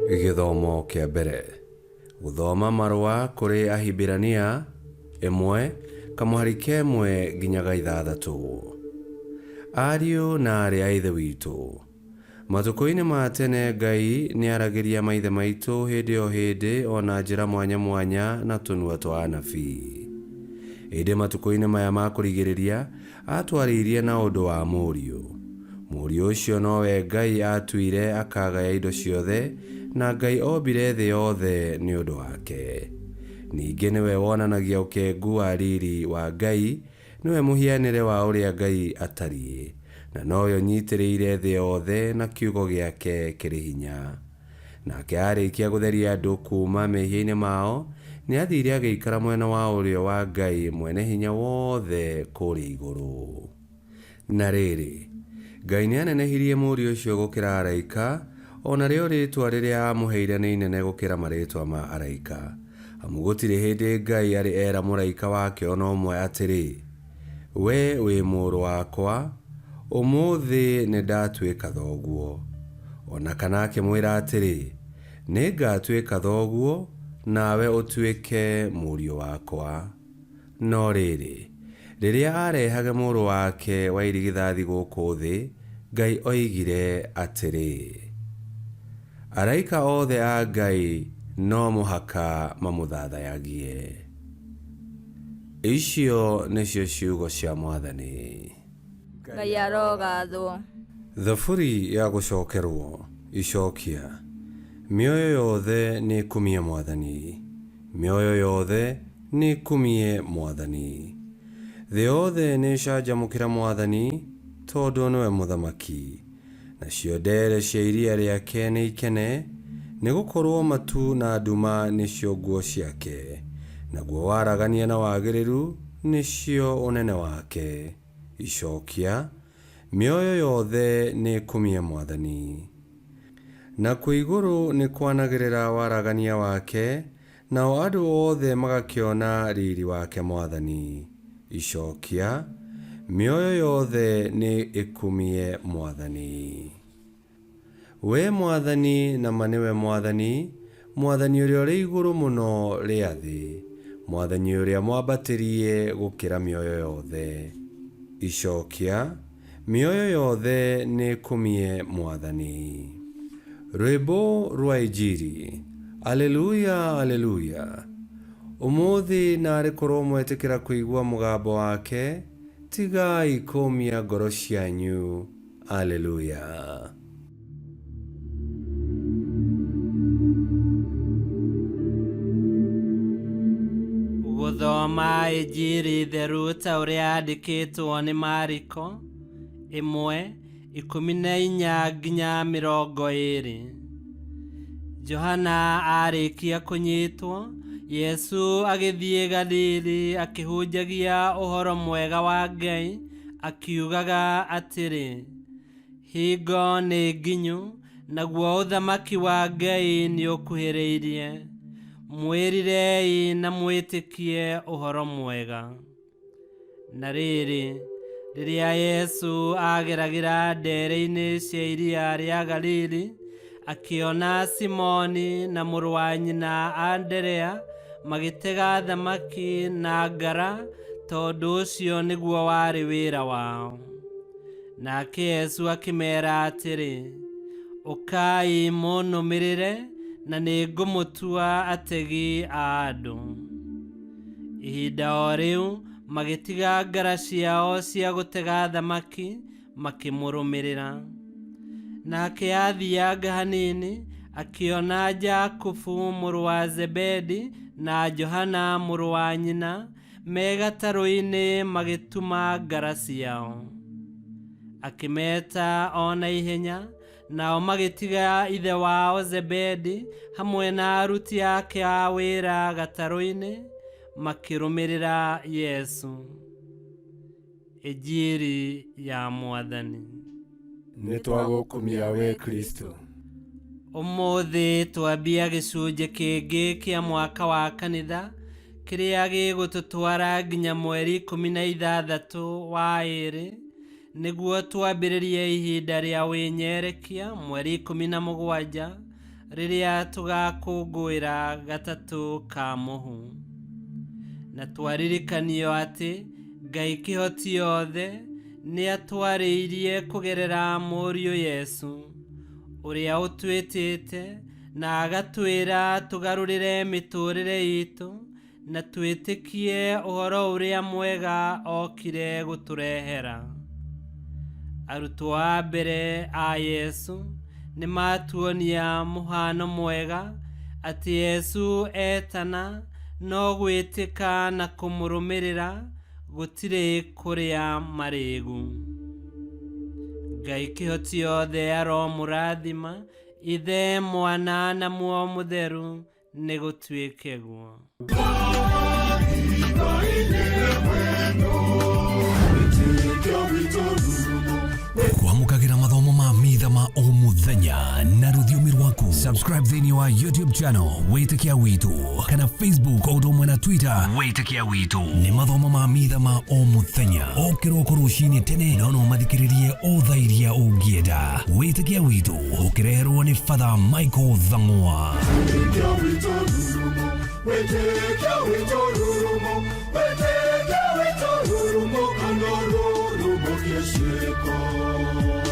Gĩthomo kĩa mbere. Gũthoma marũa kũrĩ Ahibirania 1, kamũhari ka ĩmwe nginya ga ithathatũ. Ariũ na aarĩ a Ithe witũ, matukũ-inĩ ma tene Ngai nĩaragĩria maithe maitũ hĩndĩ o hĩndĩ o na njĩra mwanya mwanya na tũnua twa anabii. Ĩndĩ matukũ-inĩ maya ma kũrigĩrĩria aatwarĩirie na ũndũ wa Mũriũ. Mũriũ ũcio nowe Ngai aatuire akagaya indo ciothe, na Ngai ombire thĩ yothe nĩ ũndũ wake. Ningĩ nĩwe wonanagia ũkengu wa riri wa Ngai, nĩwe mũhianĩre wa ũrĩa Ngai atariĩ, na nowe ũnyitĩrĩire thĩ yothe na kiugo gĩake kĩrĩ hinya. Nake aarĩkia gũtheria andũ kuuma mehia-inĩ mao, nĩathiire agĩikara mwena wa ũrĩo wa Ngai Mwene-Hinya-Wothe kũrĩa igũrũ. Na rĩrĩ, Ngai nĩanenehirie Mũriũ ũcio gũkĩra araika, o narĩo rĩĩtwa rĩrĩa aamũheire nĩ inene gũkĩra marĩĩtwa ma araika. Amu gũtirĩ hĩndĩ Ngai arĩ era mũraika wake o na ũmwe atĩrĩ, Wee wĩ mũrũ wakwa, ũmũthĩ nĩndatuĩka thoguo. O na kana akĩmwĩra atĩrĩ, Nĩngatuĩka thoguo, nawe ũtuĩke mũriũ wakwa. No rĩrĩ, rĩrĩa aarehage mũrũ wake wa irigithathi gũkũ thĩ, Ngai oigire atĩrĩ, Araika othe a Ngai no mũhaka mamũthathayagie. Icio nĩcio ciugo cia Mwathani. Ngai arogathwo. Thaburi ya gũcokerwo. Icokia. Mĩoyo yothe nĩĩkumie Mwathani. Mĩoyo yothe nĩĩkumie Mwathani. Thĩ yothe nĩĩcanjamũkĩre Mwathani, tondũ nĩwe Mũthamaki. Nacio ndeere cia iria rĩake nĩikene, nĩgũkorwo matu na nduma nĩcio nguo ciake, naguo waragania na wagĩrĩru nĩcio ũnene wake. Icokia, Mĩoyo yothe nĩĩkumie Mwathani. Nakuo igũrũ nĩkwanagĩrĩra waragania wake, Nao andũ othe magakĩona riri wake Mwathani. Icokia, Mĩoyo yothe nĩ ĩkumie Mwathani. Wee Mwathani, na ma nĩwe Mwathani, Mwathani ũrĩa ũrĩ igũrũ mũno rĩa thĩ, Mwathani ũrĩa mwambatĩrie gũkĩra mĩoyo yothe. Icokia, Mĩoyo yothe nĩĩkumie Mwathani. Rwĩmbo rwa Injiri. Aleluya, Aleluya. Ũmũthĩ naarĩ korwo mwetĩkĩra kũigua mũgambo wake, tigai kũũmia ngoro cianyu. Aleluya. Gũthoma Injiri theru ta ũrĩa yandĩkĩtwo nĩ Mariko, 1:14-20. Johana aarĩkia kũnyitwo, Yesu agĩthiĩ Galili akĩhunjagia ũhoro mwega wa Ngai, akiugaga atĩrĩ, Hingo nĩ nginyu, naguo ũthamaki wa Ngai nĩũkuhĩrĩirie. Mwĩrirei na mwĩtĩkie ũhoro mwega. Na rĩrĩ, rĩrĩa Yesu aageragĩra ndeere-inĩ cia iria rĩa Galili, akĩona Simoni na mũrũ wa nyina Anderea magĩtega thamaki na ngara, tondũ ũcio nĩguo warĩ wĩra wao. Nake Yesu akĩmeera atĩrĩ, Ũkai mũnũmĩrĩre, na nĩngũmũtua ategi a andũ. Ihinda o rĩu magĩtiga ngara ciao cia gũtega thamaki, makĩmũrũmĩrĩra. Nake aathianga hanini, akĩona Jakubu mũrũ wa Zebedi na Johana mũrũ wa nyina, Me gatarũ-inĩ magĩtuma ngara ciao. Akĩmeta o na ihenya, nao magĩtiga ithe wao Zebedi hamwe na aruti ake a wĩra gatarũ-inĩ, makĩrũmĩrĩra Yesu. Injiri ya Mwathani. Nĩ twagũkumia wee Kristo. Ũmũthĩ twambia gĩcunjĩ kĩngĩ kĩa mwaka wa kanitha kĩrĩa gĩgũtũtwara nginya mweri 16 wa ĩrĩ nĩguo twambĩrĩrie ihinda rĩa wĩnyerekia mweri 17. Rĩrĩa tũgakũngũĩra gatatũ ka mũhu. Na twaririkanio atĩ Ngai kĩhoti yothe nĩ atwarĩirie kũgerera mũriũ Yesu ũrĩa ũtwĩtĩte na agatwĩra tũgarũrĩre mĩtũrĩre itũ na twĩtĩkie ũhoro ũrĩa mwega okire gũtũrehera. Arutwo a mbere a Yesu nĩ matuonia mũhano mwega atĩ Yesu etana no gwĩtĩka na kũmũrũmĩrĩra gũtirĩ kũrĩa marĩĩgu. Ngai kĩhoti yothe aromũrathima Ithe, Mwana na Muoyo Mũtheru, nĩ gũtuĩke guo. Kwamũkagĩra mathomo ma mitha ma o mũthenya na rũthiomi rwaku. Subscribe thĩinĩ wa YouTube channel Wĩtĩkia Witũ kana Facebook o ũndũ ũmwe na Twitter Wĩtĩkia Witũ. Nĩ mathomo ma mitha ma o mũthenya o kĩroko rũcinĩ tene, no no mathikĩrĩrie o thaa iria ũngĩenda. Wĩtĩkia Witũ ũkĩreherwo nĩ Father Michael Thang'wa. Wĩtĩkia witũ rurumo, wĩtĩkia witũ rurumo, kana rurumo kĩciko.